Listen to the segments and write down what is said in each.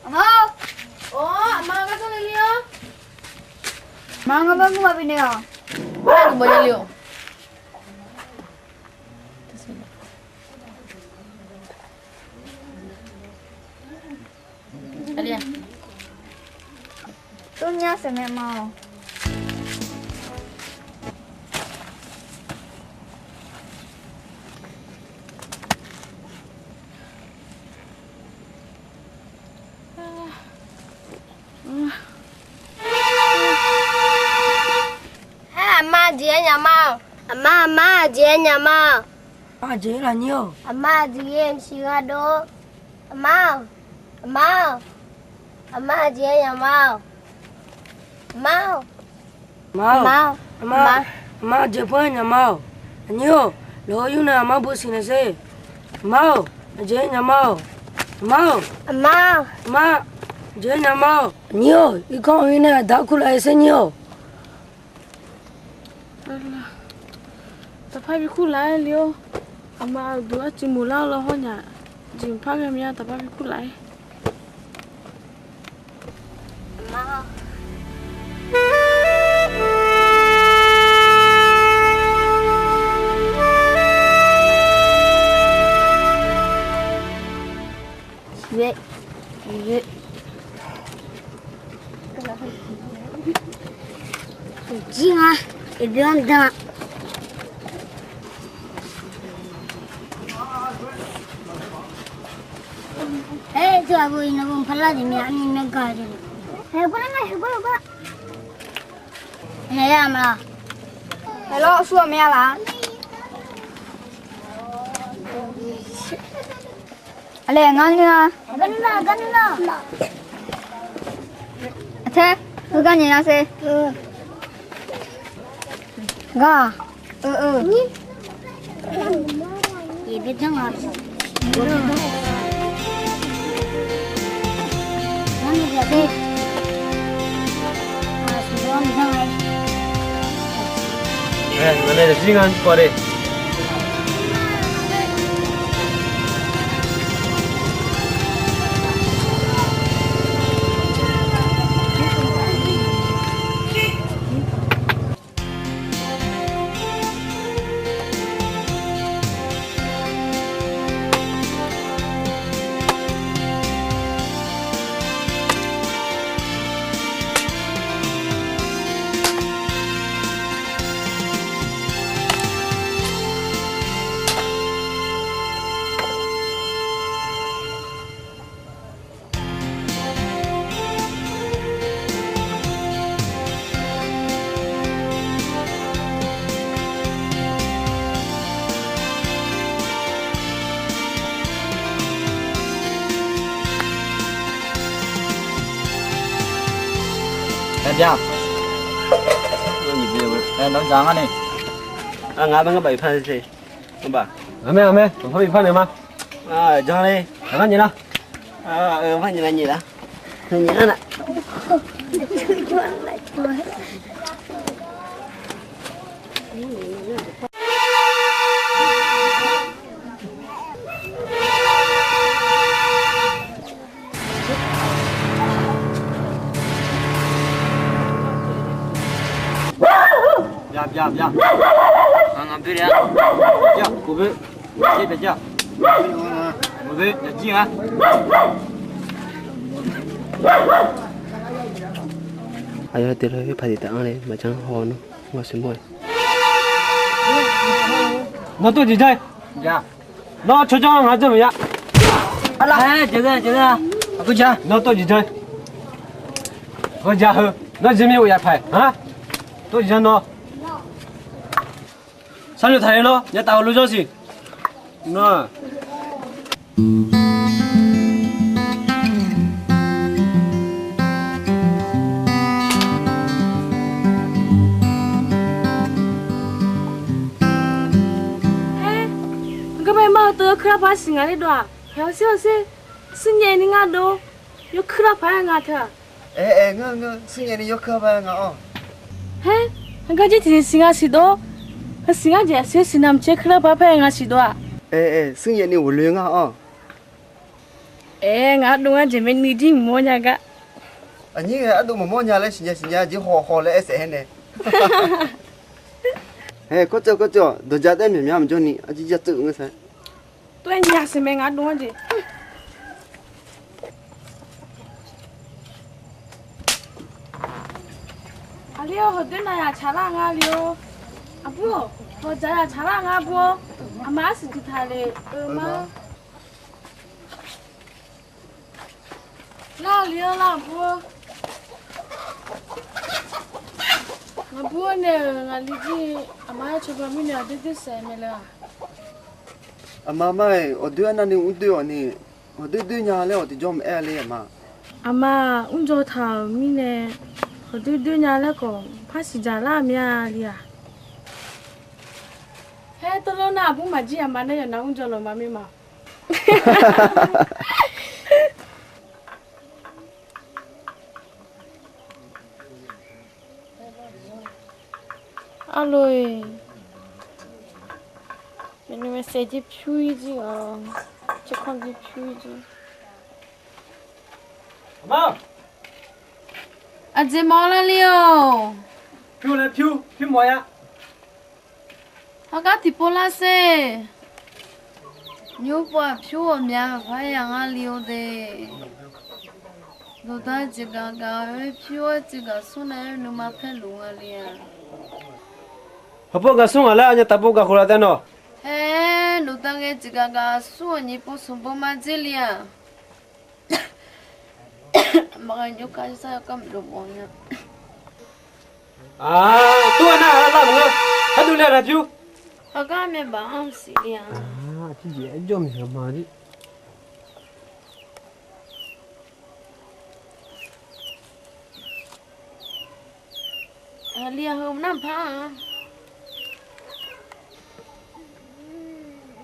Aˬ ma, aˬ ma, ngaˬ maˇ g'uˇ maˇ piˇ ne aˬ. Toˇ nyaˇ sheˍ meh ma-oˬ. Aˬ ma, jeˬ nyaˬ ma-oˬ. Aˬ ma, aˬ ma, jeˬ nyaˬ ma-oˬ. Aˬ ma, jeˬ laˬ nyi-oˬ. Aˬ ma, jeˬ yeˬ shiˍ g'a do. Aˬ ma-oˬ, aˬ ma-oˬ, aˬ ma, jeˬ nyaˬ ma-oˬ. Aˬ ma-oˬ, aˬ ma, aˬ ma, jeˬ pawehˇ nyaˬ ma-oˬ. Aˬ nyi-oˬ, lawˬ hui yuˬ naˬ aˬ ma bon shiˍ naˬ sheˍ. Aˬ ma-oˬ, jeˬ nyaˬ ma-oˬ. Aˬ ma-oˬ, aˬ ma, aˬ ma, jeˬ nyaˬ ma-oˬ. Aˬ nyi-oˬ, iˉ kaˆ ve naˬ daꞈ kuˇ la sheˍ nyi-oˬ. Taˍ hpaˇ ve hkuˇ la le-oˬ. Aˬ ma, aˬ duˬ a ciˉ moˍ laˇ law hawˉ nyaꞈ, jiˬ hpaˇ g'a meh yaˇ taˍ hpaˇ ve hkuˇ la-e. Jiˇ ngaˬ, eˍ, biˇ dawˇ. Eˬ, co a bo i na bon hpaˇ laˇ te meh a nyi meh gaˬ te le. Eˬ, k'o na ngaˬ heˍ k'o k'o. Eˬ, yaˇ ma. Eˬ, lawˇ shu a meh a laˬ. A lehˬ, ngaˬ nyi a. Aˬ hte, hui gaˇ nyi a sheˍ. Gaˇ. Ngaˬ meh, ngaˬ meh, awˬ hpawˇ ve hpawˇ ne ma. Aˬ, jaˇ le. Aˬ, maˇ nyi laˇ. Aˬ, maˇ nyi laˇ, nyi laˇ. Aˬ, yawˇ te leh ve hpaˍ tiꞈ taꞈ anˇ leh maˇ caˇ haw nawˇ, ngaˬ shiˍ mawˇ. Nawˬ toˇ jeˬ jaˇ. Nawˬ chaw caˇ ngaˬ jaˇ ve yaˇ. Nawˬ toˇ jeˬ jaˇ. G'aw jaˇ hui. Nawˬ ji miˇ oˇ yaꞈ hpaiˍ, ha? Toˇ jeˬ jaˇ nawˬ. Shaˉ lo htaꞈ e lo, yaˇ taˍ lo jawˇ shiˍ. Nawˬ Ngaˬ maˇ te hkuiˉ laˇ hpaˇ shiˍ ngaˬ le dawˇ a. Heh, awˬ sheˉ awˬ sheˉ, suhˉ nyi ni ngaˇ do, yawˇ hkuiˉ laˇ hpaˇ ngaˬ htawˇ. Eˬ, eˬ, ngaˇ ngaˇ, suhˉ nyi ni yawˇ hkuiˉ laˇ hpaˇ ngaˬ awˬ. Heh, ngaˬ gaˇ jiˇ tiꞈ shiˍ ngaˬ shiˍ dawˇ. Ngaˬ shiˍ ngaˇ jeˬ sheˉ shiˍ naˬ mvuhˇ chehˇ hkuiˉ laˇ hpaˇ hpehˇ ngaˬ shiˍ dawˇ a. Eˬ, eˬ, suhˉ nyi ni g'uˬ loꞈ e ngaˇ awˬ. Eˬ, ngaˬ aˉ doˇ aˉ jeˬ meh, nyi jiˇ mvuhˇ mawˇ nya gaˆ. A nyi, aˉ doˇ mvuhˇ mawˇ nya leh shiˍ nya shiˍ nya jiˇ haw haw leh ehˉ shehˍ hehˉ neh. Eˬ, kawˇ cawˬ kawˇ cawˬ, dawˬ jaˇ tehˉ mehˍ myaˇ mvuhˇ jawˇ ni a jiˇ jaˇ tcuhˆ ve saˍ. Tawˆ e nyi a shiˍ meh, ngaˬ aˉ doˇ aˉ jeˬ. A liˇ-oˬ, hawˬ deˉ na yaꞈ chaˍ laˇ ngaˇ liˇ-oˬ. A buˇ-oˬ, hawˬ jaꞈ yaꞈ chaˍ laˇ ngaˇ buˇ-oˬ. A ma aˉ shiˍ tuˬ htaꞈ le, ma laˇ liˇ-oˬ, laˇ buˇ-oˬ. Ngaˬ buˇ-oˬ, neˬ ngaˬ liˇ jiˇ, a ma yaˇ chaw ba miˇ neˬ awˬ deˇ deˇ shehˍ meh le. A ma maˇ-eˬ, awˬ duiˇ aˉ naˇ ni uˉ duiˇ awˬ ni, awˬ duiˇ duiˇ nya leh awˬ teˇ jawˇ meh ehˉ le a ma. A ma, uˉ jaw htaꞈ miˇ neˬ awˬ duiˇ duiˇ nya leh k'awꞈ hpaˇ shiˍ jaꞈ laˇ meh a le a. Heh, tawˇ lawˉ naˆ a buˇ maˍ jiˇ a ma neˇ yaꞈ na uˉ jaw lawˬ ma miˇ ma. A loˬ-eˬ, meh nu meh seh jiˇ pyuˇ iˉ jiˇ a, chi hk'aw jiˇ pyuˇ iˉ jiˇ. A tcuh mawˇ laˇ liˇ-oˬ. Pyuˇ leh pyuˇ, pyuˇ mawˇ yaˇ. Hk'a kaˉ tiꞈ paw laˇ seˇ. Nyi paw aꞈ pyuˇ awˬ myaꞈ hpaˇ yaꞈ ngaˇ liˇ-oˬ te. Loꞈ taˇ ciˬ gaˬ gaˬ ve pyuˇ aˉ ciˬ gaˬ suhˉ na ve nu ma hpehˇ loꞈ ngaˇ liˇ a. Hawˬ paw gaˬ suhˉ ngaˬ leh a nyi taˍ paw gaˬ k'oˆ la tehꞈ nawˬ. Heh, loꞈ taˇ geh ciˬ gaˬ gaˬ suhˉ awˬ nyi paw suhˍ bon maˇ dzeˇ liˇ a. Maˇ g'a nyi kaˇ saˇ kaˇ mvuhˇ loꞈ mawˬ nya. A, tuˉ a naˆ laˇ mvuhˇ, haˉ duˇ leh la pyuˇ. Hk'a kaˉ meh baˬ a siˍ liˇ a. Tiˇ jeˬ jawˇ meh ma tiˉ. Liˇ a hui naˆ hpaˇ.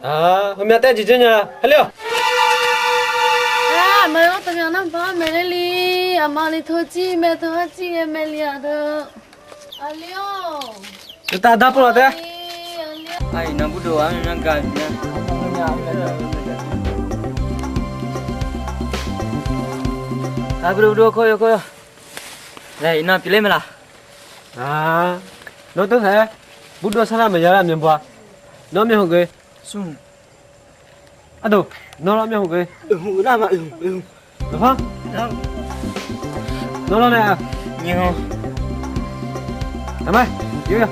A, hui meh teˇ jeˬ jeˇ nya, heh liˇ a. A, meh oˇ taꞈ meh naˆ hpaˇ meh le liˇ. A ma liˇ hto ciˇ meh, hto haˉ ciˇ ve meh liˇ a hui. A liˇ oˬ. Taˇ daˇ pawˆ la tehꞈ. A, iˉ na buˇ do a na ga na. A, buˇ do buˇ do hk'oˆ yoˬ hk'oˆ yoˬ. Lehˬ, iˉ na piˇ leh meh laˬ. A, nawˬ teˇ hk'e buˇ do saˉ laˇ meh yaˇ laˇ meh baw. Nawˬ meh hoꞈ geh. Suˆ. A to, nawˬ law meh hoꞈ geh. Nawˬ law leh. A ma, yoˬ yoˬ.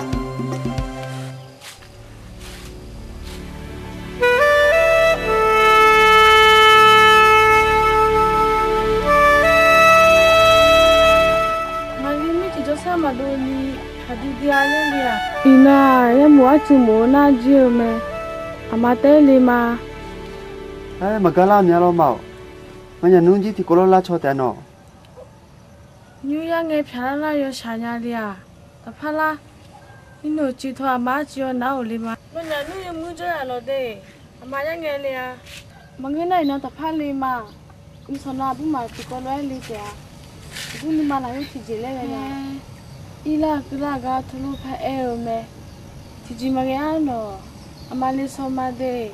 Ngaˬ liˇ miˇ ceuˬ cawˬ shaˉ maˬ do liˇ hk'aˬ di di a leh le a. Iˉ na, yaˇ moˍ aˉ ceuˬ moˍ naˇ jiˇ-oˬ meh. A ma teˇ le ma. Maˍ gaˇ laˇ meh a law ma-oˬ. Ngaˬ nyaˬ nuˇ jiˇ tiꞈ k'o lawˇ laˇ chaw tehꞈ nawˬ. Nyi yaˇ ngeh hpaˍ laˇ laˇ yaw shaˍ nya le a. Taˍ hpaˇ laˇ. Iˉ nu awˬ ceuˬ htaꞈ a ma aˉ ceuˬ yaw naˉ-oˬ le ma. Nawˬ nyaˬ nuˇ yaˇ mvuhˇ jawˇ yaꞈ lawˬ te. A ma yaˇ ngeh le a. Maˬ ngeuˇ naˆ iˉ na taˍ hpaˇ le ma. Mvuhˇ shawˍ na a buˇ maˬ tiꞈ k'aw lo ehˉ le tehꞈ a. Buˇ nyi ma naˬ yawˇ htiꞈ jeˬ leh ve na. Iˉ laˇ keu laˇ g'a hto lo hpaˇ ehˉ-oˬ meh. Htiꞈ jeˬ maˬ g'a nawˬ. A ma le shaw ma te.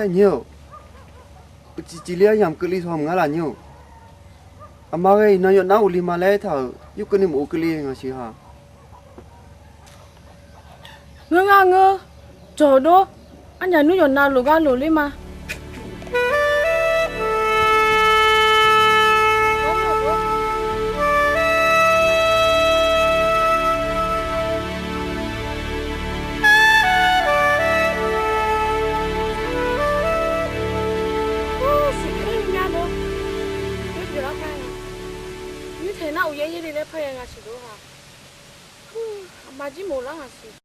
Nyi-oˬ, ci ci le a yamˬ keu le shaw maˬ ngaˇ laˬ nyi-oˬ. A ma geh iˉ na yaw naˉ-oˬ le ma leh htaˇ, yawˇ keu neˇ mawˬ-oˬ keu le ngaˬ shiˍ ha. Ngeuˇ g'aˇ ngeuˇ, cawˬ doˇ. Aˉ nyaˬ nuˇ yaw na loꞈ g'aˇ loꞈ le ma. Shiˍ hk'e nyi a lo, yawˇ hteꞈ naˆ uiˍ yehˇ yehˇ le leh hpaˇ yaꞈ ngaˬ shiˍ loˬ ha. A ma jiˇ moˍ laˇ ngaˬ shiˍ.